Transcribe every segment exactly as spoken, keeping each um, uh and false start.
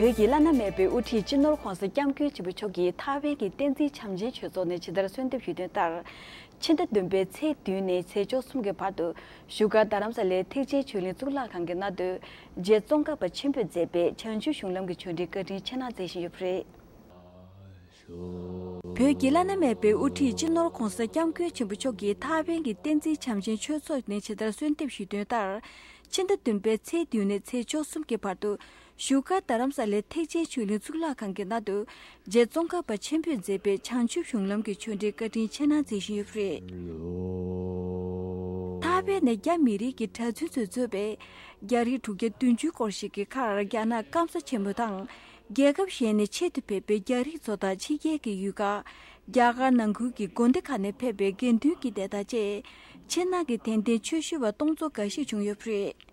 བོད་ཀྱི་བླ་ན་མེད་པའི་དབུ་ཁྲིད་སྤྱི་ནོར་༧གོང་ས་༧སྐྱབས་མགོན་ཆེན་པོ་མཆོག་གིས་ཐའེ་ཝན་གྱི་བསྟན་འཛིན་བྱམས་ཆེན་ཆོས་ཚོགས་ནས་ཇི་ལྟར་གསོལ་འདེབས་ཞུས་དོན་ལྟར། ཕྱི་ཟླ་བདུན་པའི་ཚེས་བདུན་ནས་ཚེས་བཅུ་གསུམ་གྱི་བར་དུ་བཞུགས་སྒར་རྡ་རམ་ས་ལའི་ཐེག་ཆེན་ཆོས་གླིང་གཙུག་ལག་ཁང་གི་མནའ་སྡོད་རྗེ་ཙོང་ཁ་པ་ཆེན་པོས་མཛད་པའི་བྱང་ཆུབ་གཞུང་ལམ་གྱི་ཆོས་འབྲེལ་བཀའ་དྲིན་ཆེ་གནང་མཛད་བཞིན་ཡོད་པ་རེད། བོད་ཀྱི་བླ་ན་མེད་པའི་དབུ་ཁྲིད་སྤྱི་ནོར་༧གོང་ས་༧སྐྱབས་མགོན་ཆེན་པོ་མཆོག་གིས་ཐའེ་ཝན་གྱི་བསྟན་འཛིན་བྱམས་ཆེན་ཆོས་ཚོགས་ནས་ཇི་ལྟར་གསོལ་འདེབས་ཞུས་དོན་ལྟར། ཕྱི་ཟླ་བདུན་པའི་ཚེས་བདུན་ནས་ཚེས་བཅུ་གསུམ་གྱི་བར་དུ་བཞུགས་སྒར་རྡ་རམ་ས་ལའི་ཐེག་ཆེན་ཆོས་གླིང་གཙུག་ལག་ཁང་གི་མནའ་སྡོད་རྗེ་ཙོང་ཁ་པ་ཆེན་པོས་མཛད་པའི་བྱང་ཆུབ་གཞུང་ལམ་གྱི་ཆོས་འབྲེལ་བཀའ་དྲིན་ཆེ་གནང་མཛད་བཞིན་ཡོད་པ་རེད། ཐའེ་ཝན་ནི་རྒྱ་མི་རིགས་ཀྱི་གྲྭ་བཙུན་ཚོས་གཙོས་པའི་རྒྱ་རིགས་དྲུག་བརྒྱ་བདུན་ཅུ་སྐོར་ཞིག་གི་ཁར་རྒྱ་ནག་སྐམ་ས་ཆེན་མོ་དང་། རྒྱལ་ཁབ་གཞན་ནས་ཆེད་དུ་ཕེབས་པའི་རྒྱ་རིགས་ཚོ་དང་ཕྱི་རྒྱལ་གྱི་ཡུལ་གྲུ། རྒྱ་གར་ནང་ཁུལ་གྱི་དགོན་སྡེ་ཁག་ནས་ཕེབས་པའི་དགེ་འདུན་གྱི་སྡེ་དང་བཅས། ཆེད་མངགས་ཀྱི་དད་ལྡན་ཆོས་ཞུ་བ་སྟོང་ཚོ་འགའ་ཞིག་བྱུང་ཡོད་པ་རེད།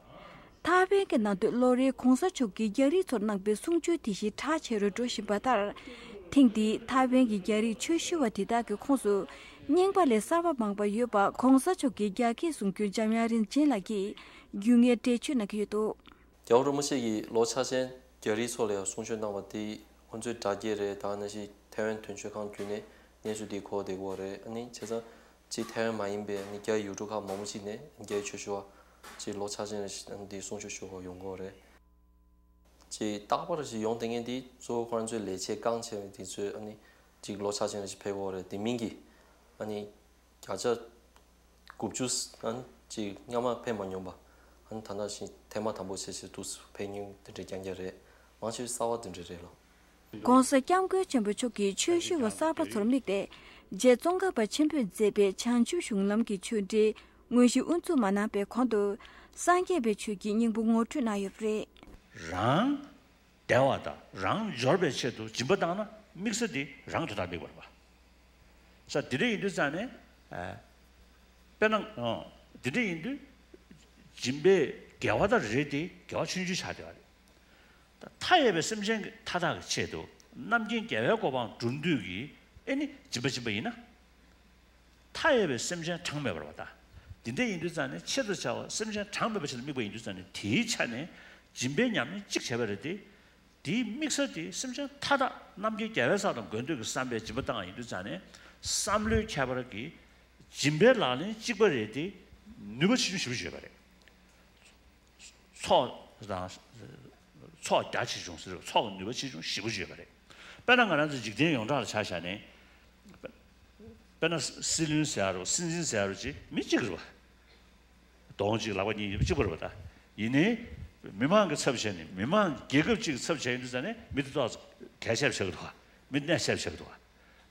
ཐའེ་ཝན་གྱི་ནང་དུ་ལོ་རེའི་༧གོང་ས་མཆོག་གིས་རྒྱ་རིགས་ཚོར་གནང་པའི་གསུང་ཆོས་དེ་བཞིན་གྲགས་ཆེ་རུ་འགྲོ་བཞིན་པ་ལྟར། ཐེངས་འདིའི་ཐའེ་ཝན་གྱི་རྒྱ་རིགས་ཆོས་ཞུ་བ་དེ་དག་གི་ཁོངས་སུ། རྙིང་པ་ལས་གསར་བ་མང་པོ་ཡོད་པ་༧གོང་ས་མཆོག་གི་རྒྱ་སྐད་གསུང་སྒྱུར་འཇམ་དབྱངས་རིན་ཆེན་ལགས་ཀྱིས་རྒྱུས་མངའ་འགྲེལ་བརྗོད་གནང་གི་ཡོད་འདུག་རྒྱལ་བ་རིན་པོ་ཆེ་གིས་ལོ་ཆ་ཚང་རྒྱ་རིགས་ཚོ་ལ་ཡང་གསུང་ཆོས་གནང་བ་དེ་ཁོང་ཚོའི་དྲ་རྒྱ་རེད། ད་ནང་བཞིན་ཐའེ་ཝན་དོན་གཅོད་ཁང་བརྒྱུད་ནས་གནས་ཚུལ་དེ་གོ་བསྡད་ཡོད་རེད། ཨ་ནི་བྱས་ཙང་ཅིག་ཐའེ་ཝན་མ་ཡིན་པའི་ཨ་ནི་རྒྱ་ཡུལ་གྲུ་ཁག་མང་པོ་ཅིག་ནས་རྒྱའི་ཆོས་ཞུ་བ་ཅིག་ལོ་ཆ་ཚང་རེ་བཞིན་ཨ་ནི་དེ་གསུང་ཆོས་ཞུ་བར་ཡོང་གི་ཡོད་རེད། ཅིག་རྟག་པར་ཅིག་ཡོང་བསྡད་མཁན་དེ་གཙོ་བོ་ཁོ་རང་ཚོའི་ལས་བྱེད་རྐང་ཆེ་བ་དེ་ཚོས་ཨ་ནི་ཅིག་ལོ་ཆ་ཚང་རེ་བཞིན་ཕེབས་ཀྱི་ཡོད་རེད། དེ་མིན་གྱི་ཨ་ནི་བརྒྱ་ཆ་དགུ་བཅུ་ཨ་ནི་ཅིག་སྔ་མ་ཕེབས་མ་མྱོང་པ། ཨ་ནི་ད་ནང་བཞིན་ཐེངས་མ་དང་པོ་བྱས་བྱས་འདུག་ཕེབས་མྱོང་དེ་འདྲའི་རྐྱང་རྐྱང་རེད། མང་ཆེ་བ་གསར་བ་དེ་འདྲ་རེད་ལོ། ༸གོང་ས་༸སྐྱབས་མགོན་ཆེན་པོ་མཆོག་གིས་ཆོས་ཞུ་བ་གསར་པ་ཚོར་དམིགས་ཏེ། རྗེ་ཙོང་ཁ་པ་ཆེན་པོས་མཛད་པའི་བྱང་ཆུབ་གཞུང་ལམ་གྱི་ཆོས་འབྲེལ་དངོས་གཞི་དབུ་འཛུགས་མ་གནང་པའི་གོང་དུ། སངས་རྒྱས་པའི་ཆོས་ཀྱི་སྙིང་པོ་ངོ་སྤྲོད་གནང་ཡོད་པ་རེད། རང་བདེ་བ་དང་རང་འབྱོར་བའི་ཆེད་དུ་སྦྱིན་པ་བཏང་ན་དམིགས་ས་དེ་རང་དོན་དག་དམིགས་པ་རེད་པ། ས་དེ་འདྲ་ཡིན་དུས་ཙང་ནས། ཨ། དཔེར་ན། ཨ། དེ་འདྲ་ཡིན་དུས། སྦྱིན་པའི་དགེ་བ་དང་རེད་དེ་དགེ་བ་ཆུང་ཆུང་ཆགས་བསྡད་པ་རེད། ད་མཐའ་ཡས་པའི་སེམས་ཅན་མཐའ་དག་གི་ཆེད་དུ་རྣམ་མཁྱེན་རྒྱལ་བའི་གོ་འཕང་སྒྲུབ་འདོད་ཀྱི་ཨེ་ནི་སྦྱིན་པ་སྦྱིན་པ་ཡིན་ན། མཐའ་ཡས་པའི་སེམས་ཅན་གྲངས་མེད་པ་རེད་པ། ད་དེ་འདྲ་ཡིན་དུས་ཙང་ནས་ཆེད་དུ་བྱ་བ་སེམས་ཅན་གྲངས་མེད་པ་ཞིག་ལ་དམིགས་པ་ཡིན་དུས་ཙང་ནས་དེའི་ཆ་ནས་སྦྱིན་པའི་ཉམས་ལེན་གཅིག་བྱས་པ་རེད་དེ། དེའི་དམིགས་ས་དེ་སེམས་ཅན་མཐའ་དག་རྣམ་མཁྱེན་རྒྱལ་བའི་ས་དང་དགོས་འདོད་ཀྱི་བསམ་པའི་སྦྱིན་པ་བཏང་བ་ཡིན་དུས་ཙང་ནས་བསམ་བློའི་ཁྱད་པར་གྱིས་སྦྱིན་པའི་ལག་ལེན་གཅིག་པ་རེད་དེ་ནུས་པ་ཆེ་ཆུང་ཞེ་པོ་ཅིག་ཡོད་པ་རེད། ཚོགས་དང་། ཚོགས་རྒྱ་ཆེ་ཆུང་ཟེར་བ་ཚོགས་ཀྱི་ནུས་པ་ཆེ་ཆུང་ཞེ་པོ་ཅིག་ཡོད་པ་རེད། དཔེར་ན་ང་རང་ཚོ་འཇིག་རྟེན་ཡོངས་གྲགས་ལ་ཆ་བཞག་ནས། དཔེར་ན་སྲིད་བློན་ཟེར་ཡ་རོ་སྲིད་འཛིན་ཟེར་ཡ་རོ་ཅིག་མི་གཅིག་རེད་བ། གདོང་གཅིག་ལག་པ་གཉིས་ཡོད་པ་གཅིག་པ་རེད་བ་ད། ཡིན་ནའི། མི་མང་གི་ཚབ་བྱས་ནས་མི་མང་རྒྱལ་ཁབ་གཅིག་གི་ཚབ་བྱས་ཡོང་དུས་ཙང་ནས་མི་དེ་ཏོག་ཙམ་གལ་ཆེ་བ་ཆགས་ཀྱི་འདུག་བ། མི་གནད་ཆེ་བ་ཆགས་ཀྱི་འདུག་བ།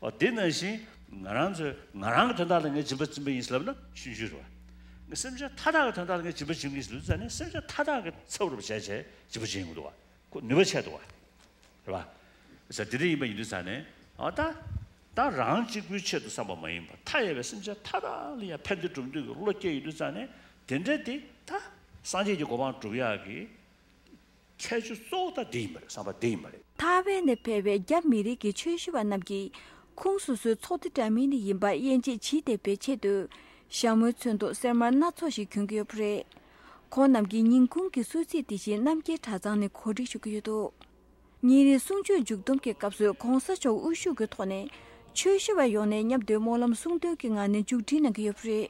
འོ་དེ་ནང་བཞིན་ང་རང་ཚོས་ང་རང་གི་དོན་དག་ལ་ངས་སྦྱིན་པ་སྦྱིན་པ་ཡིན་ཟེར་ལབ་ན་ཆུང་ཆུང་རེད་བ། ངས་སེམས་ཅན་མཐའ་དག་གི་དོན་དག་ལ་ངས་སྦྱིན་པ་སྦྱིན་གྱི་ཡིན་ཟེར་ལབ་དུས་ཙང་ནས་སེམས་ཅན་མཐའ་དག་གི་ཚབ་རུ་བྱས་བྱས་སྦྱིན་པ་སྦྱིན་གྱི་འདུག་བ། ཁོ་ནུས་པ་ཆེ་འདུག་བ། རེད་བ། ས་དེ་འདྲ་ཡིན་པ་ཡིན་དུས་ཙང་ནས་ཨ་ད། ད་རང་གཅིག་པུའི་ཆེད་དུ་བསམ་པ་མ་ཡིན་པར་མཐའ་ཡས་པའི་སེམས་ཅན་མཐའ་དག་ལ་ཡང་ཕན་བདེ་སྒྲུབ་འདོད་ཀྱི་བློ་སྐྱེ་ཡོང་དུས་ཙང་ནས་དེ་འདྲ་དེ་ད་སངས་རྒྱས་ཀྱི་གོ་འཕང་སྒྲུབ་ཡག་གི་ཁྱད་ཆོས་གཙོ་བོ་ད་དེ་ཡིན་པ་རེད། བསམ་པ་དེ་ཡིན་པ་རེད། ཐའེ་ཝན་ནས་ཕེབས་པའི་རྒྱ་མི་རིགས་ཀྱི་ཆོས་ཞུ་བ་རྣམས་ཀྱིས་ཁོངས་སོ་སོའི་ཚོགས་སྡེ་འདྲ་མིན་ནས་ཡིན་པ་དབྱེ་འབྱེད་བྱེད་བདེ་བའི་ཆེད་དུ་ཞྭ་མོའི་ཚོན་མདོག་སེར་དམར་སྣ་ཚོགས་ཤིག་གྱོན་གྱི་ཡོད་པ་རེད། ཁོང་རྣམས་ཀྱིས་ཉིན་གུང་གི་གསོལ་ཚིགས་དེ་བཞིན་རྣམ་རྒྱལ་གྲྭ་ཚང་ནས་གོ་སྒྲིག་ཞུ་གི་ཡོད་འདུག་ཉིན་རེའི་གསུང་ཆོས་མཇུག་བསྡོམས་ཀྱི་སྐབས་སུ་༧གོང་ས་མཆོག་དབུ་བཞུགས་ཀྱི་ཐོག་ནས་ཆོས་ཞུ་བ་ཡོངས་ནས་མཉམ་དུ་སྨོན་ལམ་གསུང་འདོན་གྱི་ངང་ནས་མཇུག་སྒྲིལ་གནང་གི་ཡོད་པ་རེད།